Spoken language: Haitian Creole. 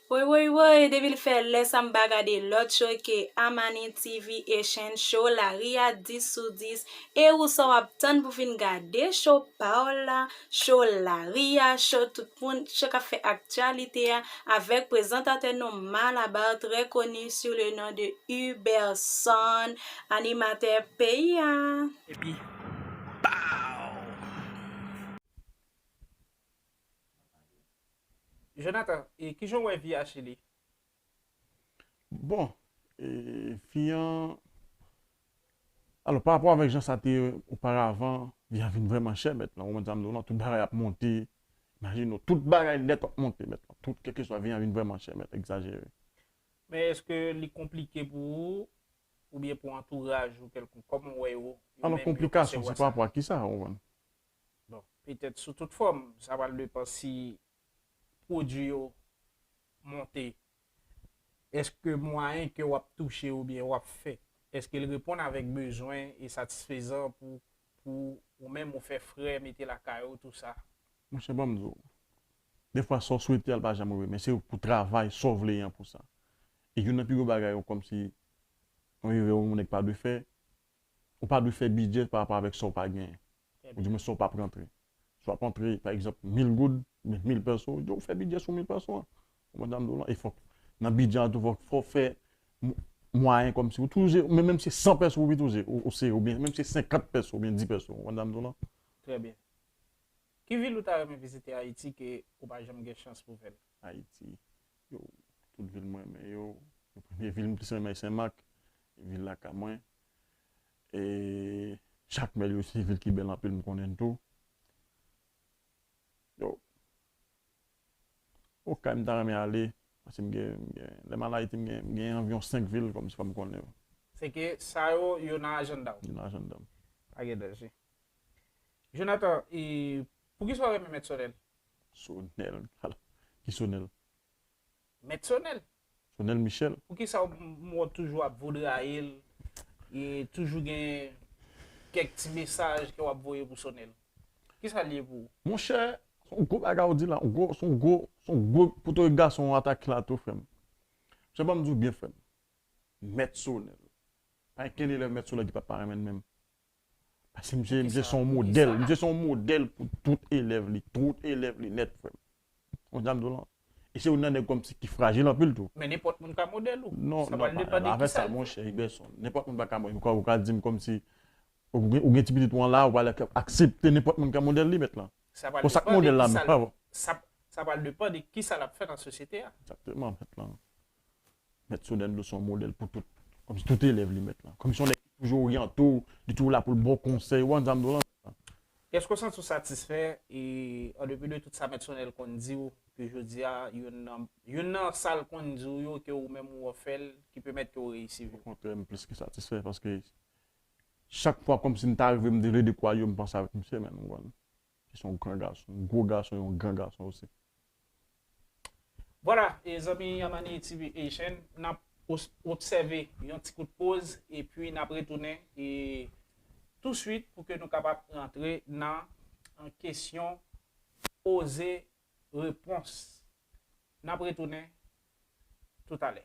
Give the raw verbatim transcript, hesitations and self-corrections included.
Woy, woy, woy, depi l fè lè sa m pa gade lòt show ke Amani T V Haitian Show, Lari a dis sou dis. E ou sa w ap tann pou vin gade show pa w la, show Lari a, show tout moun, show k ap fè aktyalite a, avèk prezantatè nou Malabar, trè koni sou le non de Uberson, animatè peyi a. Epi, pow! Jonathan, e kijan w wè vi a Chili? Bon, e, vi an, alò, pa rapò avèk jan sa te ye oparavan, vi an vin vrèman chè mentnan. Ou konprann sa m di w lan, tout bagay ap monte. Imajine w, tout bagay nèt ap monte mentnan. Tout, kèlkeswa, vi an vin vrèman chè, mèt, egzajere. Men èske li konplike pou ou, oubyen pou antouraj ou kèlkonk? Kòman w wè yo? Yo Alò, menm, yo konplikasyon, konsèvwa se pa sa? Rapò a kisa, ou konprann? Bon, petèt sou tout fòm, sa pral depann si pwodui yo monte. Èske mwayen ke w ap touche oubyen w ap fè, èske l reponn avèk bezwen e satisfezan pou, pou ou menm ou fè frè mete lakay ou, tou sa? Monchè, ban m di w. Defwa, sa w swete a, l pa janm rive. Men se pou travay, sa w vle an pou sa. E youn nan pi gwo bagay yo, kòmsi, yon rive yon nèg pa dwe fè, ou pa dwe fè bidjè pa rapò avèk sa w pa genyen. Ou di mwen sa w p ap rantre. Si w ap rantre, pa egzanp, mil goud, oubyen mil pèso, yo fè bidjè sou mil pèso an. Ou konprann sa m di w lan? E fòk, nan bidjè an tou, fòk, fòk fè mw- mwayen kòmsi ou touze, men menm si se san pèso ou vin touze, ou, ou se, oubyen menm si se senkant pèso, oubyen dis pèso, ou konprann sa m di w lan? Trè byen. Ki vil ou ta renmen vizite Ayiti ke ou pa janm gen chans pou fè l? Ayiti. Yo, tout vil mwen renmen yo. Premye vil m plis renmen Senmak, vil lakay mwen. E Jakmèl yo se vil ki bèl anpil, m konnen l tou. Yo. Okay, m ta renmen ale, paske m gen, m gen, lè m al Ayiti, m gen, m gen anviwon senk vil kòmsi fò m konnen yo. Se ke sa yo, yo nan ajanda w? Yo nan ajanda m. Pa gen danje. Jonathan, e poukisa w renmen Mèt Sonèl? Sonèl. Alò, ki Sonèl? Mèt Sonèl. Sonèl Michel. Poukisa w, m wè w toujou ap voudraye l, e toujou gen kèk ti mesaj ke w ap voye pou Sonèl? Kisa l ye pou ou? Monchè, se yon gwo bagay ou di la, yon gwo, se yon gwo, se yon gwo, pou tou gason atake la tou, frè m. Monchè, ban m di w byen, frè m. Mèt Sonèl. Pa gen kenn elèv Mèt Sonèl ki pa pa renmen l menm. Paske misye, misye se yon modèl. Misye se yon modèl pou tout elèv li. Tout elèv li nèt, frè m. Ou konprann sa m di w lan? E se youn nan nèg kòmsi ki frajil anpil tou. Men nenpòt moun ka modèl ou. Non, Sa non, pral pa, depann de avèk kisa sa, l monchè, Iberson. Nenpòt moun pa ka modèl. Ou ka, ou ka di m kòmsi, ou gen, ou gen ti pitit ou an la, ou pral aksepte nenpòt moun ka modèl li, mèt lan. Sa pral Konsa k depann de modèl la, kisa men. l, sa, sa pral depann de kisa l ap fè nan sosyete a. Egzakteman, mèt lan. Mèt Sonèl se yon modèl pou tout. Kòmsi tout elèv li, mèt lan. Kòmsi yon nèg ki toujou oryante w, li toujou la pou l ba w konsèy, ou konprann sa m di w lan? Èske w santi w satisfè, e, an depi de tout sa Mèt Sonèl konn di w, ke jodi a, youn nan, youn nan sa l konn di w yo, ke ou menm ou fè l, ki pèmèt ke w reyisi vi w? Okontrè, m plis ke satisfè, paske chak fwa kòmsi m ta rive, m te vle dekwaye yo, m panse avèk misye, men, ou konprann? Se yon gran gason, yon gwo gason, yon gran gason osi. Vwala, e zanmi Amani T V Haitian, n ap os- obsève yon ti kout poz, epi n ap retounen, e, touswit pou ke nou kapab rantre nan, nan kesyon poze repons. N ap retounen toutalè.